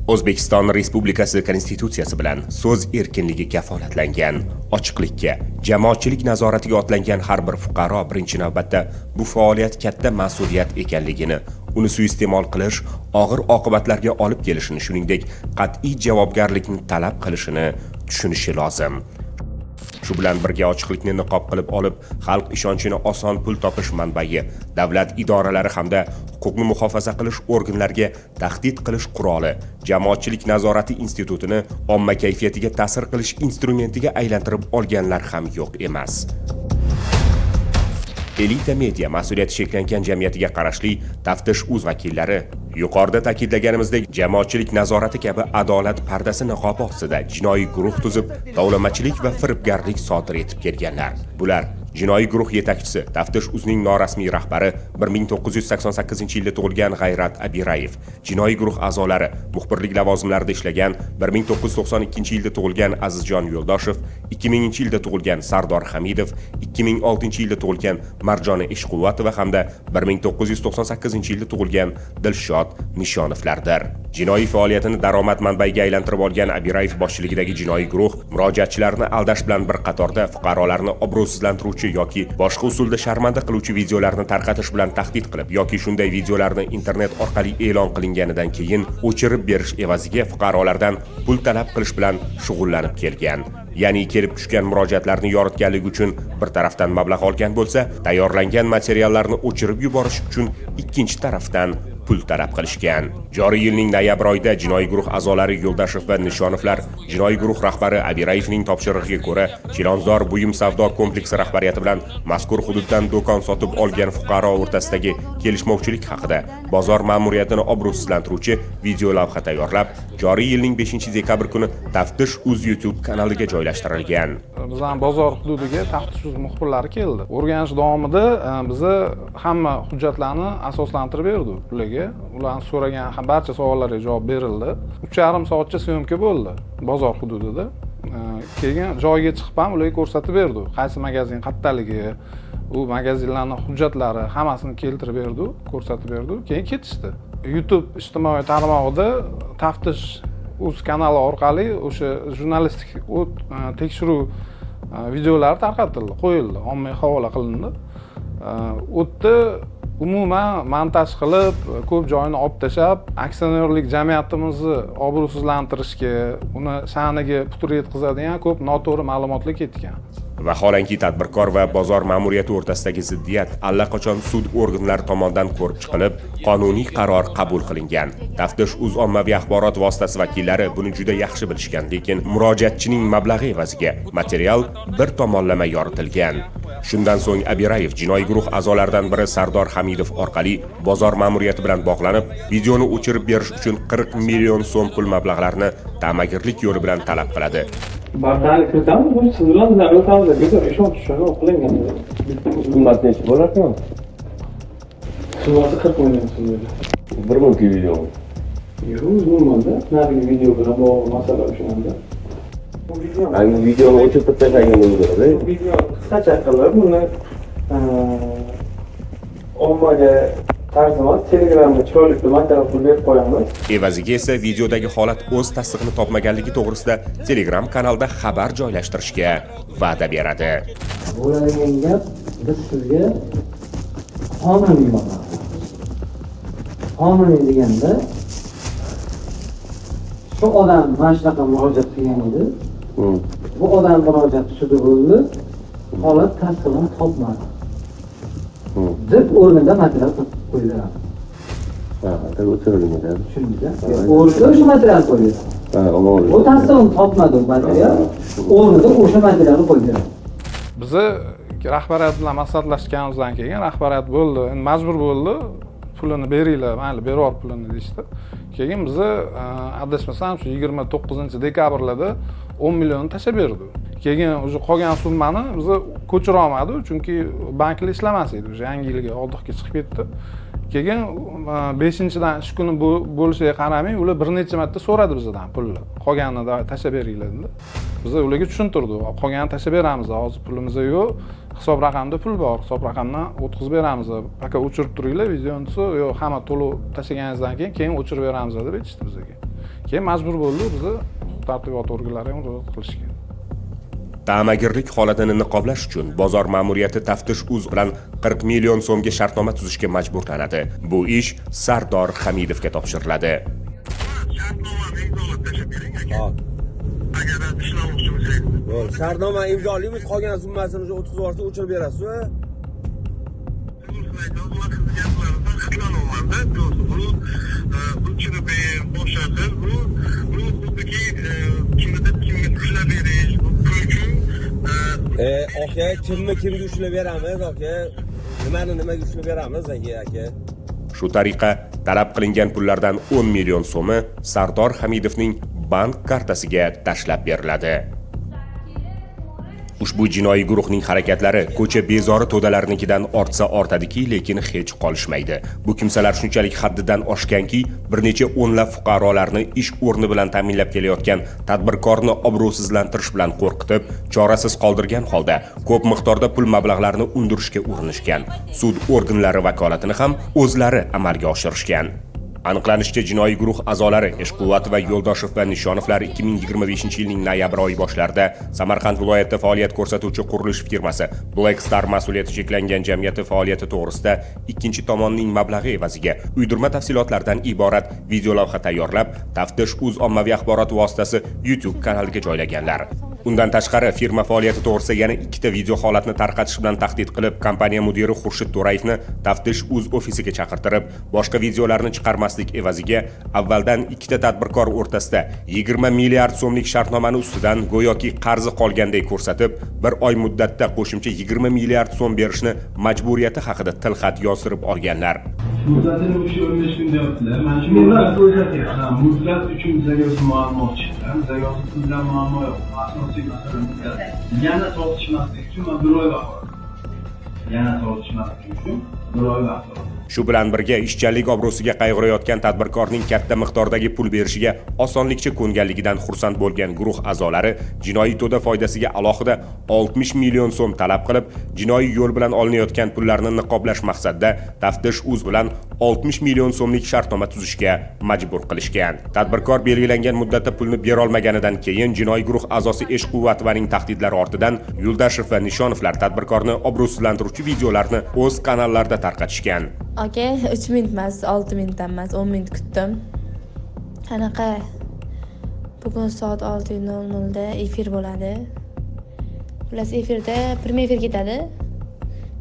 O'zbekiston Respublikasi Konstitutsiyasi bilan so'z erkinligi kafolatlangan. Ochiqlikka, jamoatchilik nazoratiga otlangan har bir fuqaro birinchi navbatda bu faoliyat katta mas'uliyat ekanligini, uni suiiste'mol qilish og'ir oqibatlarga olib kelishini, shuningdek, qat'iy javobgarlikni talab qilishini tushunishi lozim. Shu bilan birga ochiqlikni niqob qilib olib, xalq ishonchini oson pul topish manbai, davlat idoralari hamda huquqni muhofaza qilish organlariga tahdid qilish quroli, jamoatchilik nazorati institutini omma kayfiyatiga ta'sir qilish instrumentiga aylantirib olganlar ham yo'q emas. Elita Media mas'uliyati cheklangan jamiyatiga qarashli Taftish uz vakillari yuqorida ta'kidlaganimizdek, jamoatchilik nazorati kabi adolat pardasi niqobi ostida jinoiy guruh tuzib, tovlamachilik va firibgarlik sodir etib kelganlar. Bular: jinoiy guruh yetakchisi, Taftish uzning norasmiy rahbari, 1988-yilda tug'ilgan G'ayrat Abirayev, jinoiy guruh a'zolari, muxbirlik lavozimlarida ishlagan 1992-yilda tug'ilgan Azizjon Yo'ldoshev, 2000-yilda tug'ilgan Sardor Hamidov, 2006-yilda tug'ilgan Marjona Eshquvvatova hamda 1998-yilda tug'ilgan Dilshod Nishonovlardir. Jinoiy faoliyatini daromad manbaiga aylantirib olgan Abirayev boshchiligidagi jinoiy guruh murojaatchilarni aldash bilan bir qatorda fuqarolarni obro'sizlantiruvchi yoki boshqa usulda sharmanda qiluvchi videolarni tarqatish bilan tahdid qilib yoki shunday videolarni internet orqali e'lon qilinganidan keyin o'chirib berish evaziga fuqarolardan pul talab qilish bilan shug'ullanib kelgan. Ya'ni kelib tushgan murojaatlarni yoritganligi uchun bir tarafdan mablag' olgan bo'lsa, tayyorlangan materiallarni o'chirib yuborish uchun ikkinchi tarafdan pul talab qilishgan. Joriy yilning noyabr oyida jinoiy guruh a'zolari Yo'ldashev va Nishonovlar jinoiy guruh rahbari Abirayevning topshirig'iga ko'ra Chilonzor buyum savdo kompleksi rahbariyati bilan mazkur hududdan do'kon sotib olgan fuqaro o'rtasidagi kelishmovchilik haqida bozor ma'muriyatini obro'sizlantiruvchi video lavha tayyorlab, joriy yilning 5 dekabr kuni Taftish uz YouTube kanaliga joylashtirilgan. Bizani bozor hududiga Taftish uz muxbirlari keldi. O'rganish davomida biza hamma hujjatlarni asoslantirib berdik ularga. Ularni so'ragan barcha savollarga javob berildi. 3,5 soatcha съёмка bo'ldi bozor hududida. Keyin joyiga chiqib ham ularga ko'rsatib berdik, qaysi magazin qayerdaligi, u magazinlarni hujjatlari, hammasini keltirib berdik, ko'rsatib berdik. Keyin ketishdi. YouTube ijtimoiy tarmog'ida Taftish uz kanali orqali o'sha jurnalistik tekshiruv videolari tarqatildi, qo'yildi, ommaga havola qilindi. U yerda umuman montaj qilib, ko'p joyini olib tashlab, aksionerlik jamiyatimizni obro'sizlantirishga, uni sha'niga putur yetkazadigan ko'p noto'g'ri ma'lumotlar ketgan. Vaholanki, tadbirkor va bozor ma'muriyati o'rtasidagi ziddiyat allaqachon sud organlari tomonidan ko'rib chiqilib, qonuniy qaror qabul qilingan. Taftish uz ommaviy axborot vositasi vakillari buni juda yaxshi bilishgan, lekin murojaatchining mablag'i evaziga material bir tomonlama yoritilgan. Shundan so'ng Abirayev jinoiy guruh a'zolaridan biri Sardor Hamidov orqali bozor ma'muriyati bilan bog'lanib, videoni o'chirib berish uchun 40 million so'm pul mablag'larini ta'magirlik yo'li bilan talab qiladi. Birdaniga kiritamiz, bu siz bilan bizlar o'rtamizda bekor ishonch tushuni qilingan. Summasi necha bo'larkan? Summasi 40 million so'm edi. Bir minutlik videomi? Yo'q, umumanda narigi video bilan bog'liq masala o'shanda. Bu video Hangi videoni o'chirib tashlagan bo'ladi? Video qisqacha qilib, buni ommaga tarjima Telegramda chiroyli qilib material qilib berib qo'yamiz. Evaziga esa videodagi holat o'z tasdig'ini topmaganligi to'g'risida Telegram kanalda xabar joylashtirishga va'da beradi. Bo'ladigan gap, biz sizga qonuniy yordam. Qonuniy deganda, shu odam mana shunaqa murojaat qilgan edi. Bu odam murojaati sudi bo'ldi, holat tasdig'ini topmadi deb o'rnida material qo'yib beramiz. Ha, o'chirilgan. Tushundingiz? O'rnida o'sha material qo'yib beramiz. Ha, uni U tasdig'ini topmadi, u material o'rnida o'sha materialni qo'yib beramiz. Bizni rahbariyat bilan maslahatlashganimizdan keyin rahbariyat bo'ldi, endi majbur bo'ldi, pulini beringlar, mayli, berib yubor pulini deyishdi. Keyin bizni adashmasam, shu 29-dekabrlarda 10 millionni tashlab berdi. Keyin уже qolgan summani biza ko'chira olmadik, chunki banklar ishlamas edi, уже yangi yilga отдых ga chiqib ketdi. Keyin beshinchidan ish kuni bo'lishiga qaramay, ular bir necha marta so'radi bizdan pulni, qolganini tashlab beringlar dedi. Biz ularga tushuntirdik, qolganini tashlab beramiz, hozir pulimiz yo'q, hisob raqamda pul bor, hisob raqamdan o'tkazib beramiz, пока o'chirib turinglar videoni desa, yo'q, hamma to'lov tashlaganingizdan keyin, keyin o'chirib beramiz deb aytishdi bizga. Keyin Keyin majbur bo'ldi bizni huquq tartibot organlari ham murojaat qilishga. Ta'magirlik holatini niqoblash uchun bozor ma'muriyati Taftish uz bilan 40 million so'mga shartnoma tuzishga majburlanadi. Bu ish Sardor Hamidovga topshiriladi. Shartnomani imzolab tashlab bering, aka. Hop. Agar ishlamoqchi bo'lsangiz. Bo'ldi. Shartnoma imzolaymiz, qolgan summasini o'sha o'tkazib yuborsa, o'chirib berasiz, a? To'g'risini aytaman, man sizni gaplaringizdan xitlanolmanda. To'g'risi, buni o'chirib ber, boshqa qil, bu xuddiki kimnidir kimga ushlab berish, bu pul uchun. Aka, kimni kimga ushlab beramiz, aka? Nimani nimaga ushlab beramiz, aka, aka? Shu tariqa talab qilingan pullardan 10 million so'mi Sardor Hamidovning bank kartasiga tashlab beriladi. Ushbu jinoiy guruhning harakatlari ko'cha bezori to'dalarnikidan ortsa ortadiki, lekin hech qolishmaydi. Bu kimsalar shunchalik haddidan oshganki, bir necha o'nlab fuqarolarni ish o'rni bilan ta'minlab kelayotgan tadbirkorni obro'sizlantirish bilan qo'rqitib, chorasiz qoldirgan holda ko'p miqdorda pul mablag'larini undirishga urinishgan. Sud organlari vakolatini ham o'zlari amalga oshirishgan. Aniqlanishicha, jinoiy guruh a'zolari Eshquvvatova, Yo'ldoshev va Nishonovlar 2025-yilning noyabr oyi boshlarida Samarqand viloyatida faoliyat ko'rsatuvchi qurilish firmasi Black Star mas'uliyati cheklangan jamiyati faoliyati to'g'risida ikkinchi tomonning mablag'i evaziga uydirma tafsilotlardan iborat videolavha tayyorlab, Taftish uz ommaviy axborot vositasi YouTube kanaliga joylaganlar. Undan tashqari, firma faoliyati to'g'risida yana ikkita video holatni tarqatish bilan tahdid qilib, kompaniya mudiri Xurshid To'rayevni Taftish uz ofisiga chaqirtirib, boshqa videolarni chiqarmaslik evaziga avvaldan ikkita tadbirkor o'rtasida 20 milliard so'mlik shartnomani ustidan go'yoki qarzi qolganday ko'rsatib, bir oy muddatda qo'shimcha 20 milliard so'm berishni majburiyati haqida tilxat yozdirib olganlar. Muddatini o'sha 15 kun deyaptilar. Mana shu Muddat ko'rsatyapti. Ha, muddat uchun bizga o'zi muammo chiqdi. Bizga hozir pul bilan muammo yo'q. Asosiy masala muddat. Yana tortishmaslik uchun man bir oy vaqt oldim. Yana tortishmaslik uchun bir oy vaqt oldim. Shu bilan birga, ishchanlik obro'siga qayg'urayotgan tadbirkorning katta miqdordagi pul berishiga osonlikcha ko'nganligidan xursand bo'lgan guruh a'zolari jinoiy to'da foydasiga alohida 60 million so'm talab qilib, jinoiy yo'l bilan olinayotgan pullarni niqoblash maqsadida Taftish uz bilan 60 million so'mlik shartnoma tuzishga majbur qilishgan. Tadbirkor belgilangan muddatda pulni berolmaganidan keyin jinoiy guruh a'zosi Eshquvvatovaning tahdidlari ortidan Yuldashev va Nishonovlar tadbirkorni obro'sizlantiruvchi videolarni o'z kanallarida tarqatishgan. Aka, 3 minut emas, 6 minut ham emas, 10 minut kutdim. Anaqa, bugun soat 6:00 da efir bo'ladi. Xullas, efirda, прямой efir ketadi.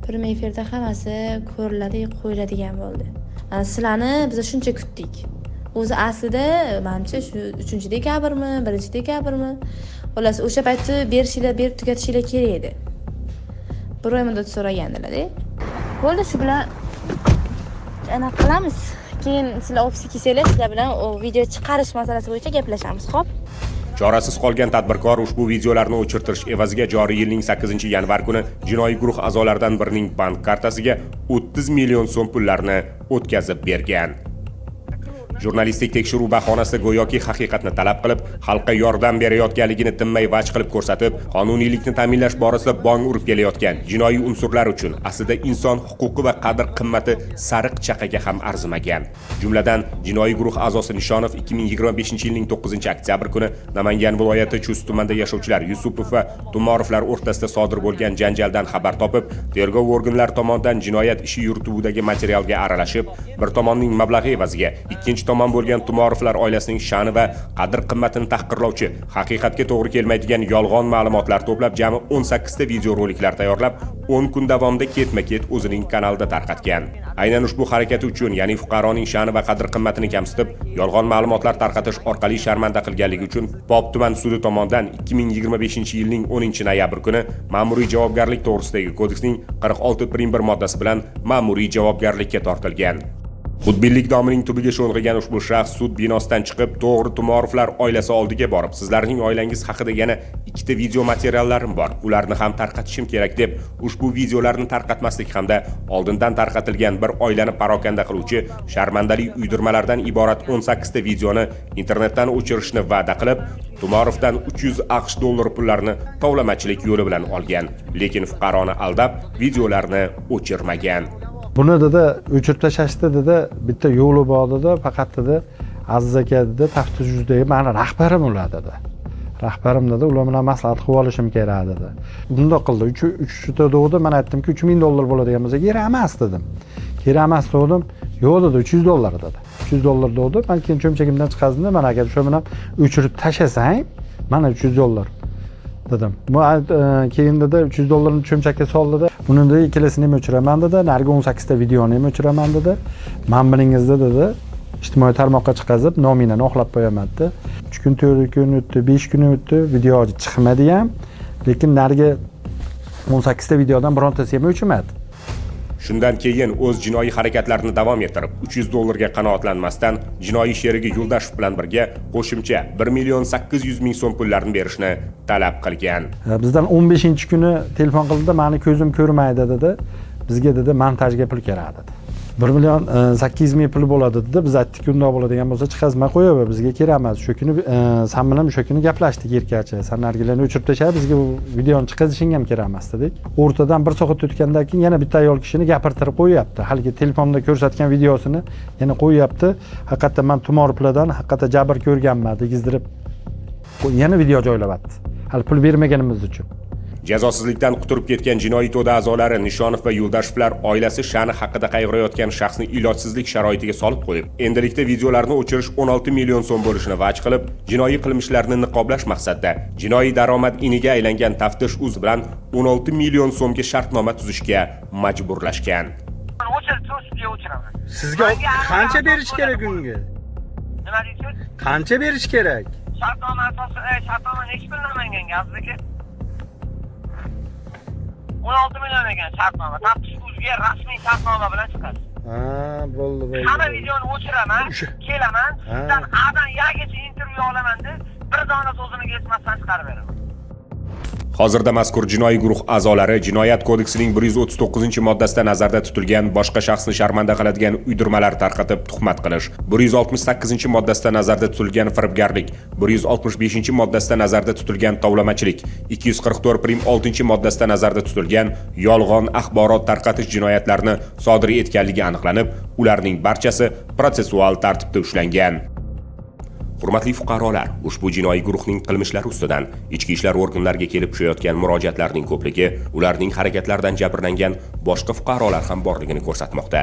Прямой efirda hammasi ko'riladi, qo'yiladigan bo'ldi. Mana sizlarni biz shuncha kutdik. O'zi aslida manimcha shu 3 dekabrmi, 1 dekabrmi? Xullas, o'sha paytda berishinglar, berib tugatishinglar kerak edi. Bir oy muddat so'ragandilar-da. Bo'ldi, shu bilan anaqa qilamiz. Keyin sizlar ofisga kelsanglar, sizlar bilan u video chiqarish masalasi bo'yicha gaplashamiz, xo'p? Chorasiz qolgan tadbirkor ushbu videolarni o'chirtirish evaziga joriy yilning 8 yanvar kuni jinoiy guruh a'zolaridan birining bank kartasiga 30 million so'm pullarni o'tkazib bergan. Jurnalistik tekshiruv bahonasida go'yoki haqiqatni talab qilib, xalqqa yordam berayotganligini tinmay vaj qilib ko'rsatib, qonuniylikni ta'minlash borasida bong urib kelayotgan jinoiy unsurlar uchun aslida inson huquqi va qadr qimmati sariq chaqaga ham arzimagan. Jumladan, jinoiy guruh a'zosi Nishonov 2025 yilning 9 oktyabr kuni Namangan viloyati Chust tumanida yashovchilar Yusupov va Tumorovlar o'rtasida sodir bo'lgan janjaldan xabar topib, tergov organlari tomonidan jinoyat ishi yurituvidagi materialga aralashib, bir tomonning mablag'i evaziga ikkinchi tomon bo'lgan Tumorovlar oilasining sha'ni va qadr qimmatini tahqirlovchi, haqiqatga to'g'ri kelmaydigan yolg'on ma'lumotlar to'plab, jami 18 ta videoroliklar tayyorlab, 10 kun davomida ketma-ket o'zining kanalida tarqatgan. Aynan ushbu harakati uchun, ya'ni fuqaroning sha'ni va qadr qimmatini kamsitib, yolg'on ma'lumotlar tarqatish orqali sharmanda qilganligi uchun Pop tuman sudi tomonidan 2025 yilning 10 noyabr kuni Ma'muriy javobgarlik to'g'risidagi kodeksning 46 prim 1 moddasi bilan ma'muriy javobgarlikka tortilgan. Xudbinlik domining tubiga sho'ng'igan ushbu shaxs sud binosidan chiqib, to'g'ri Tumorovlar oilasi oldiga borib, "Sizlarning oilangiz haqida yana ikkita video materiallarim bor, ularni ham tarqatishim kerak", deb ushbu videolarni tarqatmaslik hamda oldindan tarqatilgan bir oilani parokanda qiluvchi sharmandali uydirmalardan iborat 18 ta videoni internetdan o'chirishni va'da qilib, Tumorovdan 300 AQSh dollari pullarini tovlamachilik yo'li bilan olgan, lekin fuqaroni aldab videolarni o'chirmagan. Buni, dedi, o'chirib tashlashda, dedi, bitta yo'li bor, dedi, faqat, dedi. Aziz aka dedi, taftish uzdagi mani rahbarim ular dedi. Rahbarim dedi, ular bilan maslahat qilib olishim kerak dedi. Bundoq qildi, uchta degdi, man aytdimki $3000 bo'ladigan bo'lsa kerak emas dedim. Kerak emas dedim, yo'q dedi, $300 dedi. $300 dedi, man keyin cho'mchagimdan chiqazdim, mana aka shu bilan o'chirib tashlasang, mana $300 dedim. Bu keyin dedi $300 cho'mchakka soldi dedi. Buni dedi ikkalasini ham o'chiraman dedi, narigi 18 ta videoni ham o'chiraman dedi. Men buningizni dedi ijtimoiy tarmoqqa chiqazib nominani oqlab qo'yaman dedi. 3 kun, 4 kun o'tdi, 5 kun o'tdi, video chiqmadi ham, lekin narigi 18 ta videodan birontasi ham o'chmadi. Shundan keyin o'z jinoiy harakatlarini davom ettirib, $300 ga qanoatlanmasdan jinoiy sherigi Yo'ldashev bilan birga qo'shimcha 1 800 000 so'm pullarni berishni talab qilgan. Bizdan 15-kuni telefon qildi, meni ko'zim ko'rmaydi dedi. Bizga dedi montajga pul kerak dedi. 1 800 000 pul bo'ladi dedi. Biz aytdik, undoq bo'ladigan bo'lsa chiqazma qo'yaver, bizga kerak emas. Shu kuni san bilan o'sha kuni gaplashdik erkachi. San nargilarni o'chirib tashla, bizga bu videoni chiqazishing ham kerak emas dedik. O'rtadan 1 soat o'tgandan keyin yana bitta ayol kishini gapirtirib qo'yapti. Haligi telefonda ko'rsatgan videosini yana qo'yapti. Haqiqatda men tumor puldan haqiqatda jabr ko'rganman degizdirib yana video joylayapti. Hali pul bermaganimiz uchun. Jazosizlikdan quturib ketgan jinoiy to'da a'zolari Nishonov va Yo'ldashevlar oilasi sha'ni haqida qayg'urayotgan shaxsni ilojsizlik sharoitiga solib qo'yib, endilikda videolarni o'chirish 16 million so'm bo'lishini vaj qilib, jinoiy qilmishlarni niqoblash maqsadida jinoiy daromad iniga aylangan Taftish uz bilan 16 million so'mga shartnoma tuzishga majburlashgan. O'chiraman. Sizga qancha berish kerak unga? Nima deysiz? Qancha berish kerak? Shartnoma asosi, shartnoma nechi puldan manga Aziz aka? 16 million ekan shartnoma. Taftish uzga rasmiy shartnoma bilan chiqasiz. Ha, bo'ldi, bo'ldi. Hamma videoni o'chiraman, kelaman, sizdan A'dan Yagacha intervyu olaman deb, bir dona so'zini kesmasdan chiqarib beraman. Hozirda mazkur jinoiy guruh a'zolari Jinoyat kodeksining 139-moddasida nazarda tutilgan boshqa shaxsni sharmanda qiladigan uydirmalar tarqatib tuhmat qilish, 168-moddasida nazarda tutilgan firibgarlik, 165-moddasida nazarda tutilgan tovlamachilik, 244.6-moddasida nazarda tutilgan yolg'on axborot tarqatish jinoyatlarini sodir etganligi aniqlanib, ularning barchasi protsessual tartibda ushlangan. Hurmatli fuqarolar, ushbu jinoiy guruhning qilmishlari ustidan ichki ishlar organlariga kelib tushayotgan murojaatlarning ko'pligi ularning harakatlaridan jabrlangan boshqa fuqarolar ham borligini ko'rsatmoqda.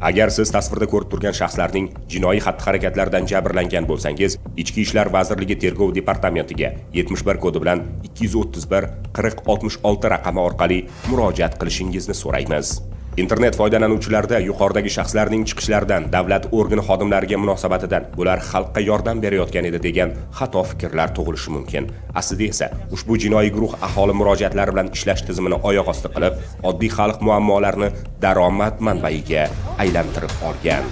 Agar siz tasvirda ko'rib turgan shaxslarning jinoiy xatti-harakatlaridan jabrlangan bo'lsangiz, Ichki ishlar vazirligi tergov departamentiga 71 kodi bilan 231 40 66 raqami orqali murojaat qilishingizni so'raymiz. Internet foydalanuvchilarida yuqoridagi shaxslarning chiqishlaridan, davlat organi xodimlariga munosabatidan bular xalqqa yordam berayotgan edi degan xato fikrlar tug'ilishi mumkin. Aslida esa ushbu jinoiy guruh aholi murojaatlari bilan ishlash tizimini oyoq osti qilib, oddiy xalq muammolarini daromad manbaiga aylantirib olgan.